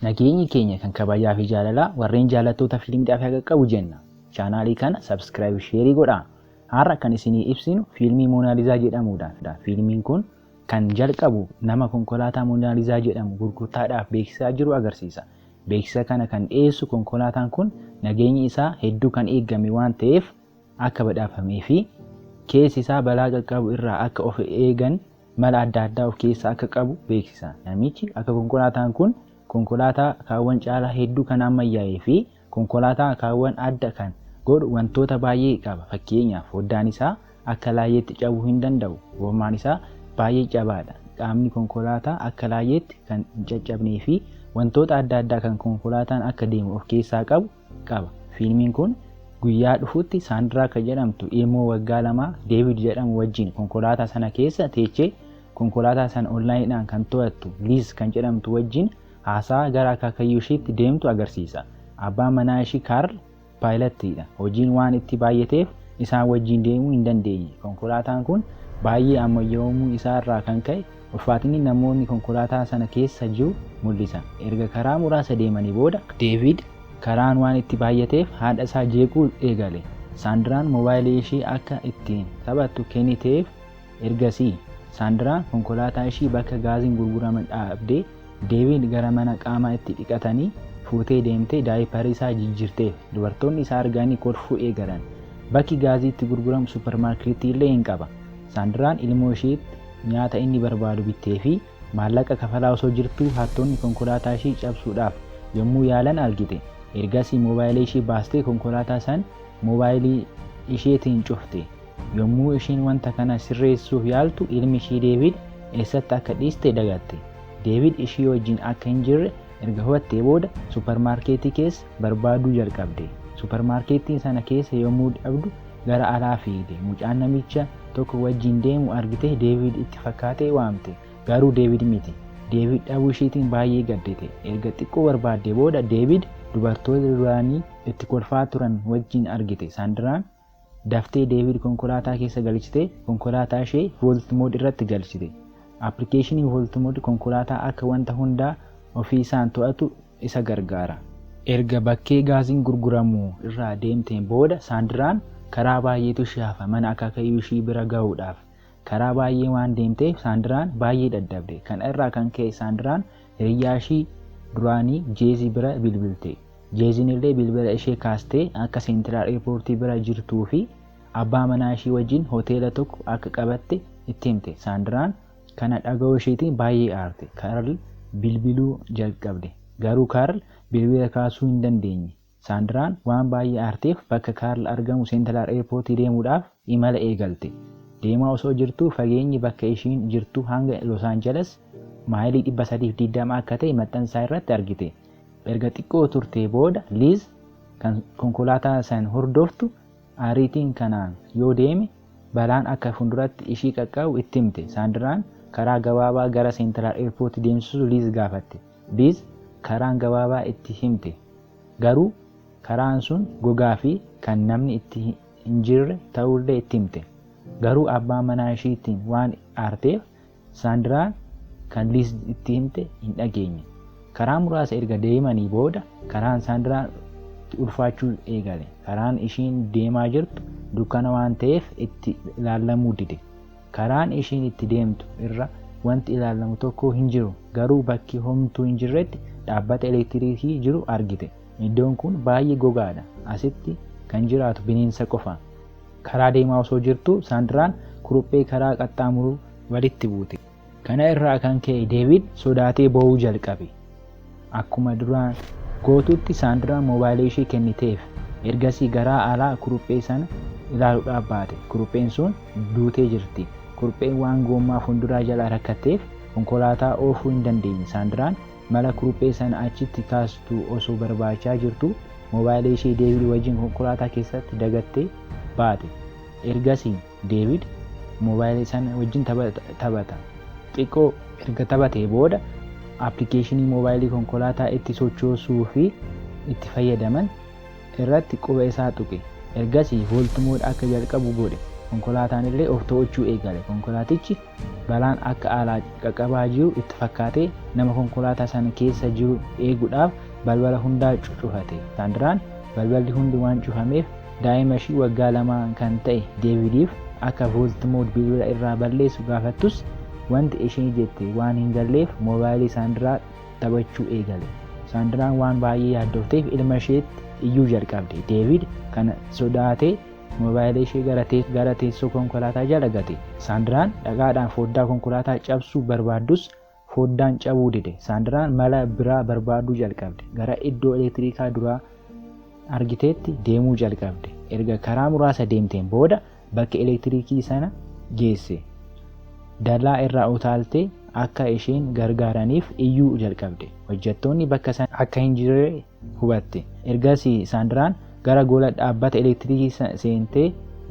Nageenyi keenya kan kabajaa fi jaalalaa warreen jaallattoota fiilmiidhaaf haa qaqqabu jenna. Chaanaalii kana subscribe, share godhaa. Har'a kan isinii ibsinu fiilmii Moonaalizaa jedhamudha. Fiilmiin kun kan jalqabu nama konkolaataa Moonaalizaa jedhamu gurgurtaadhaaf beeksisaa jiru agarsiisa. Beeksisa kana kan dhiyeessu konkolaataan kun nageenyi isaa hedduu kan eegame waan ta'eef akka badhaafamee fi keessi isaa balaa qaqqabu irraa akka of eegan mala adda addaa of keessaa akka qabu beeksisa. Namichi akka konkolaataan kun konkolaataa kaawwan caalaa hedduu kan ammayyaa'ee fi konkolaataa kaawwan adda kan godhu wantoota baay'ee qaba. Fakkeenyaaf, foddaan isaa akka laayyeetti cabuu hin danda'u. Gommaan isaa baay'ee jabaadha. Qaamni konkolaataa akka laayyeetti kan hin caccabnee fi wantoota adda addaa kan konkolaataan akka deemu of keessaa qabu qaba. Fiilmiin kun guyyaa dhufutti Saandiraa kan jedhamtu ilmoo waggaa 2 Deevid jedhamu wajjin konkolaataa sana keessa teechee konkolaataa sana onlaayiniidhaan kan to'attu Liiz kan jedhamtu wajjin haasaa gara akaakayyuu ishiitti deemtu agarsiisa. Abbaan manaa ishii Kaarl paayilattiidha. Hojiin waan itti baay'ateef isaan wajjin deemuu hin dandeenye. Konkolaataan kun baay'ee ammayyoomuu isaa irraa kan ka'e ulfaatinni namoonni konkolaataa sana keessa jiru mul'isa. Erga karaa muraasa deemanii booda Deevid karaan waan itti baay'ateef haadha isaa jeequu eegale. Saandiraan moobaayilii ishii akka ittiin taphattu kenniteef. Ergasii Saandiraan konkolaataa ishii bakka gaaziin gurguraman dhaabdee Deevid gara mana qaama itti dhiqatanii fuutee deemtee daayiparii isaa jijjiirteef. Dubartoonni isa arganii kolfuu eegalan. Bakki gaazii itti gurguramu supparmaarkeetii illee hin qaba. Saandiraan ilmoo ishiitti nyaata inni barbaadu bittee fi maallaqa kafalaa osoo jirtuu hattoonni konkolaataa ishii cabsuudhaaf yommuu yaalan argite. Ergasii moobaayilii ishii baastee konkolaataa san moobaayilii isheetiin cufte. Yommuu ishiin wanta kana sirreessuuf yaaltu ilmi ishii Deevid eessatti akka dhiiste dagatte. Deevid ishii wajjin akka hin jirre erga hubattee booda supparmaarkeetii keessa barbaaduu jalqabde. Supparmaarkeetii sana keessa yommuu dhabdu gara alaa fiigde. Mucaan namicha tokko wajjin deemu argite Deevid itti fakkaatee waamte. Garuu Deevid miti. Deevid dhabuu ishiitiin baay'ee gaddite. Erga xiqqoo barbaaddee booda Deevid dubartoota duraanii itti kolfaa turan wajjin argite. Saandiraan daftee Deevid konkolaataa keessa galchitee konkolaataa ishee Vault Mode irratti galchite. Appilikeeshinii Vault Mode konkolaataa akka wanta hundaa ofii isaan to'atu isa gargaara. Erga bakkee gaaziin gurguramu irraa deemteen booda Saandiraan karaa baay'eetu ishee hafa mana akaakayyuu ishii bira gahuudhaaf. Karaa baay'ee waan deemteef Saandiraan baay'ee dadhabde. Kana irraa kan ka'e Saandiraan hiriyyaa ishii duraanii Jeezii bira bilbilte. Jeeziin illee bilbila ishee kaastee akka Seentiraal Eerpoortii bira jirtuu fi abbaa manaa ishii wajjin hoteela tokko akka qabatte itti himte. Saandiraan kana dhaga'uu isheetiin baay'ee aarte. Kaarl bilbiluu jalqabde. Garuu Kaarl bilbila kaasuu hin dandeenye. Saandiraan waan baay'ee aarteef bakka Kaarl argamu Seentiraal Eerpoortii deemuudhaaf imala eegalte. Deemaa osoo jirtuu fageenyi bakka ishiin jirtu hanga Los Angeles maayilii 320 akka ta'e maxxansaa irratti argite. Erga xiqqoo turtee booda Liiz kan konkolaataa san hordoftu ariitiin kanaan yoo deeme balaan akka fuulduratti ishii qaqqabu itti himte. Saandiraan karaa gabaabaa gara Seentiraal Eerpoortii deemsisu Liiz gaafatte. Liiz karaan gabaabaa itti himte. Garuu karaan sun gogaa fi kan namni itti hin jirre ta'ullee itti himte. Garuu abbaa manaa ishiitiin waan aarteef Saandiraan kan Liiz itti himte hin dhageenye. Karaa muraasa erga deemanii booda karaan Saandiraan ulfaachuu eegale. Karaan ishiin deemaa jirtu dukkana waan ta'eef itti ilaalamuu dide. Karaan ishiin itti deemtu irra wanti ilaalamu tokko hin jiru. Garuu bakki homtuu hin jirretti dhaabbata elektiriikii jiru argite. Iddoon kun baay'ee gogaadha. Asitti kan jiraatu bineensa qofa. Karaa deemaa osoo jirtu Saandiraan kuruphee karaa qaxxaamuru walitti buute. Kana irraa kan ka'e Deevid sodaatee boo'uu jalqabe. Akkuma duraan gootutti Saandiraan moobaayilii ishee kenniteef. Ergasii garaa alaa kuruphee sana ilaaluudhaaf baate. Kurupheen sun duutee jirti. Kurupheen waan gommaa fuulduraa jala rakkatteef konkolaataa oofuu hin dandeenye. Saandiraan mala kuruphee sana achitti kaastu osoo barbaachaa jirtu moobaayilii ishee Deevid wajjin konkolaataa keessatti dagattee baate. Ergasii Deevid moobaayilii sana wajjin taphata. Xiqqoo erga taphatee booda appilikeeshinii moobaayilii konkolaataa itti sochoosuu fi itti fayyadaman irratti quba isaa tuqe. Ergasii Vault Mode akka jalqabu godhe. Konkolaataan illee of to'achuu eegale. Konkolaatichi Balaan akka alaa qaqqabaa jiru itti fakkaatee nama konkolaataa sana keessa jiru eeguudhaaf balbala hundaa cufate. Saandiraan balballi hundi waan cufameef daa'ima ishii waggaa 2 kan ta'e Deevidiif akka VoLTE mode bilbila irraa balleessu gaafattus wanti isheen jette waan hin galleef moobaayilii Saandiraa taphachuu eegale. Saandiraan waan baay'ee yaaddofteef ilma isheetti iyyuu jalqabde. Deevid kana sodaatee moobaayilii ishee gara teessoo konkolaataa jala gate. Saandiraan dhagaadhaan foddaa konkolaataa cabsuu barbaaddus foddaan cabuu dide. Saandiraan mala biraa barbaaduu jalqabde. Gara iddoo elektirikaa duraa argiteetti deemuu jalqabde. Erga karaa muraasa deemteen booda bakka elektirikii sana geesse. Dallaa irraa utaaltee akka isheen gargaaraniif iyyuu jalqabde. Hojjettoonni bakka sana akka hin jirre hubatte. Ergasii Saandiraan gara gola dhaabbata elektirikii seentee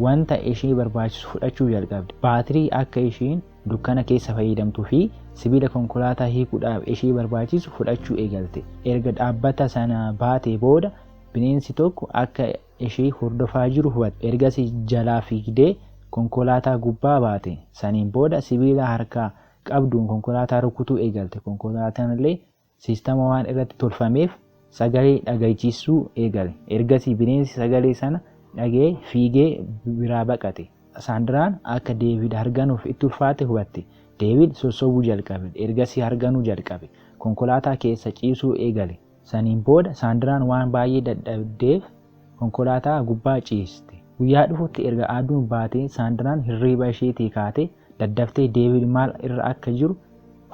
wanta ishee barbaachisu fudhachuu jalqabde. Baatirii akka isheen dukkana keessa fayyadamtuu fi sibiila konkolaataa hiikuudhaaf ishee barbaachisu fudhachuu eegalte. Erga dhaabbata sana baatee booda bineensi tokko akka ishee hordofaa jiru hubatte. Ergasii jalaa fiigdee konkolaataa gubbaa baate. Saniin booda sibiila harkaa qabduun konkolaataa rukutuu eegalte. Konkolaataan illee siistama waan irratti tolfameef sagalee dhagachiisuu eegale. Ergasii bineensi sagalee sana dhagee fiigee biraa baqate. Saandiraan akka Deevid harganuuf itti ulfaate hubatte. Deevid sossobuu jalqabe. Ergasii harganuu jalqabe. Konkolaataa keessa ciisuu eegale. Saniin booda Saandiraan waan baay'ee dadhabdeef konkolaataa gubbaa ciiste. Guyyaa dhufutti erga aduun baatee Saandiraan hirriiba isheetii kaatee daddaftee Deevid maal irra akka jiru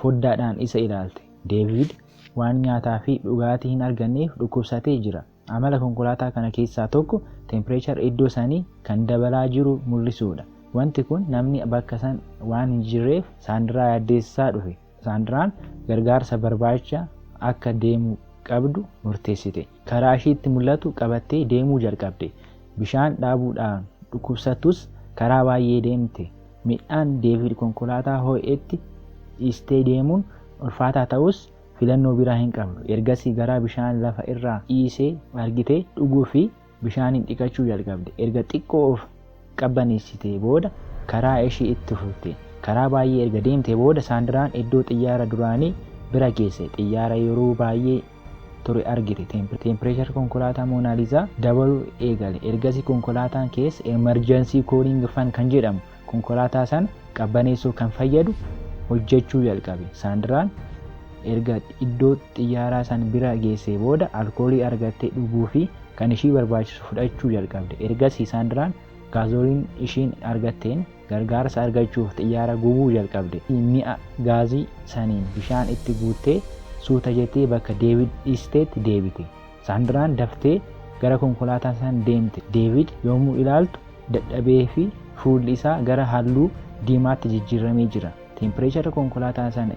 foddaadhaan isa ilaalte. Deevid waan nyaataa fi dhugaatii hin arganneef dhukkubsatee jira. Amala konkolaataa kana keessaa tokko tempireechar iddoo sanii kan dabalaa jiru mul'isuudha. Wanti kun namni bakka san waan hin jirreef Saandiraa yaaddeessaa dhufe. Saandiraan gargaarsa barbaacha akka deemu qabdu murteessite. Karaa ishiitti mul'atu qabattee deemuu jalqabde. Bishaan dhaabuudhaan dhukkubsattus karaa baay'ee deemte. Midhaan Deevid konkolaataa ho'etti dhiistee deemuun ulfaataa ta'us filannoo biraa hin qabdu. Ergasii gara bishaan lafa irraa dhiisee argitee dhuguu fi bishaaniin dhiqachuu jalqabde. Erga xiqqoo of qabbaneessitee booda karaa ishii itti fufte. Karaa baay'ee erga deemtee booda Saandiraan iddoo xiyyaara duraanii bira geesse. Xiyyaara yeroo baay'ee ture argite. Tempireechar konkolaataa Moonaaliizaa dabaluu eegale. Ergasii konkolaataan keessa emergency cooling fan kan jedhamu konkolaataa sana qabbaneessuu kan fayyadu hojjechuu jalqabe. Saandiraan erga iddoo xiyyaaraa san bira geessee booda alkoolii argattee dhuguu fi kan ishii barbaachisu fudhachuu jalqabde. Ergasii Saandiraan gaazooliin ishiin argatteen gargaarsa argachuuf xiyyaara gubuu jalqabde. Mi'a gaazii saniin bishaan itti guuttee suuta jettee bakka Deevid dhiisteetti deebite. Saandiraan daftee gara konkolaataa san deemte. Deevid yommuu ilaaltu dadhabee fi fuulli isaa gara halluu diimaatti jijjiiramee jira. Tempireechara konkolaataa sana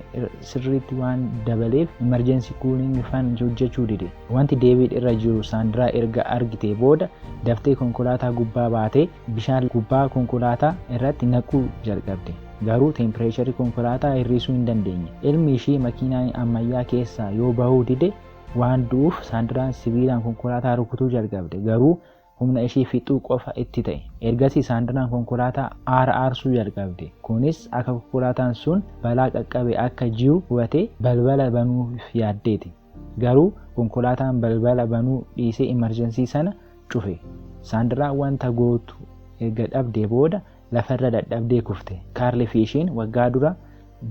sirriitti waan dabaleef emergency cooling fan hojjechuu dide. Wanti Deevid irra jiru Saandiraa erga argite booda daftee konkolaataa gubbaa baatee bishaan gubbaa konkolaataa irratti naquu jalqabde. Garuu tempireecharri konkolaataa hir'isuu hin dandeenye. Ilmi ishii makiinaa ammayyaa keessaa yoo bahuu dide waan du'uuf Saandiraan sibiilaan konkolaataa rukutuu jalqabde. Garuu humna ishii fixuu qofa itti ta'e. Ergasii Saandiraan konkolaataa aara aarsuu jalqabde. Kunis akka konkolaataan sun balaa qaqqabe akka jiru hubatee balbala banuuf yaaddeeti. Garuu konkolaataan balbala banuu dhiisee emerjensii sana cufe. Saandiraan wanta gootu erga dhabdee booda lafarra dadhabdee kufte. Kaarli fi isheen waggaa dura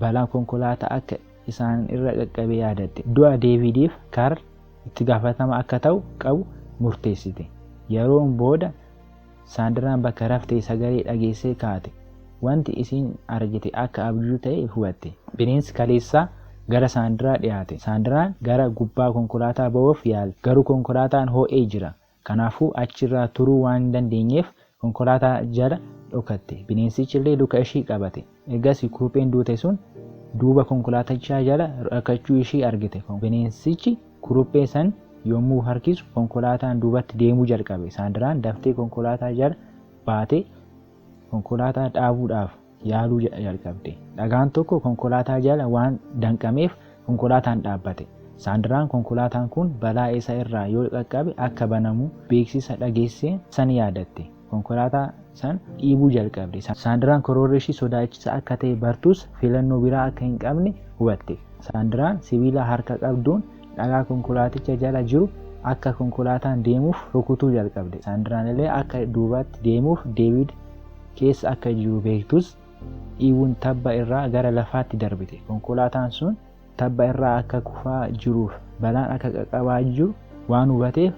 balaa konkolaataa akka isaan irra qaqqabe yaadatte. Du'a Deevidiif Kaarl itti gaafatama akka ta'u qabu murteessite. Yeroon booda Saandiraan bakka raftee sagalee dhageessee kaate. Wanti isiin argite akka abjuu ta'e hubatte. Bineensi kaleessaa gara Saandiraa dhiyaate. Saandiraan gara gubbaa konkolaataa ba'uuf yaalte. Garuu konkolaataan ho'ee jira. Kanaafuu achirraa turuu waan hin dandeenyeef konkolaataa jala dhokatte. Bineensichi illee luka ishii qabate. Ergasii kurupheen duute sun duuba konkolaatichaa jala rakkachuu ishii argite. Bineensichi kuruphee san yommuu harkisu konkolaataan duubatti deemuu jalqabe. Saandiraan daftee konkolaataa jala baatee konkolaataa dhaabuudhaaf yaaluu jalqabde. Dhagaan tokko konkolaataa jala waan danqameef konkolaataan dhaabbate. Saandiraan konkolaataan kun balaa isa irraa yoo qaqqabe akka banamu beeksisa dhageessee san yaadatte. Konkolaataa san dhiibuu jalqabde. Saandiraan karoorri ishii sodaachisaa akka ta'e bartus filannoo biraa akka hin qabne hubatte. Saandiraan sibiila harka qabduun dhagaa konkolaaticha jala jiru akka konkolaataan deemuuf rukutuu jalqabde. Saandiraan illee akka duubatti deemuuf Deevid keessa akka jiru beektus dhiibuun tabba irraa gara lafaatti darbite. Konkolaataan sun tabba irraa akka kufaa jiruuf balaan akka qaqqabaa jiru waan hubateef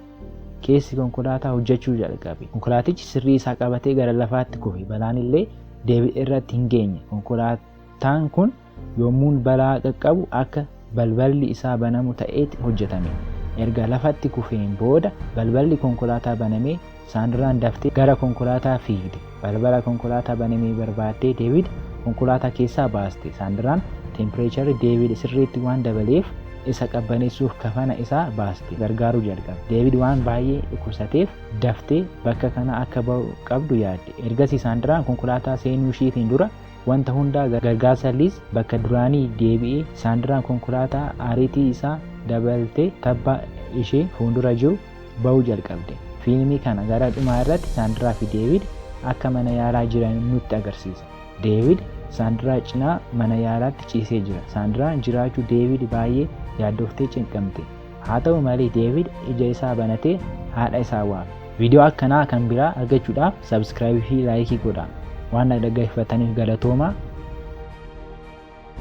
keessi konkolaataa hojjechuu jalqabe. Konkolaatichi sirrii isaa qabatee gara lafaatti kufe. Balaan illee Deevid irratti hin geenye. Konkolaataan kun yommuun balaa qaqqabu akka balballi isaa banamu ta'eetti hojjetame. Erga lafatti kufeen booda balballi konkolaataa banamee Saandiraan daftee gara konkolaataa fiigde. Balbala konkolaataa banamee barbaaddee Deevid konkolaataa keessaa baaste. Saandiraan teempireecharri Deevid sirriitti waan dabaleef isa qabbaneessuuf kafana isaa baaste gargaaruu jalqabe. Deevid waan baay'ee dhukkubsateef daftee bakka kana akka ba'u qabdu yaadde. Ergasii Saandiraan konkolaataa seenuu ishiitiin dura wanta hundaa gargaarsa Liz bakka duraanii deebi'ee Saandiraan konkolaataa ariitii isaa dabaltee tabba ishee fuuldura jiru ba'uu jalqabde. Fiilmii kana gara dhumaa irratti Saandiraa fi Deevid akka mana yaalaa jiran nutti agarsiisa. Deevid Saandiraa cinaa mana yaalaatti ciisee jira. Saandiraan jiraachuu Deevid baay'ee yaaddoftee cinqamte. Haa ta'u malee Deevid ija isaa banatee haadha isaa waame. Viidiyoo akkanaa kan biraa argachuudhaaf subscribe fi like godhaa. Waan na dhaggeeffataniif galatoomaa.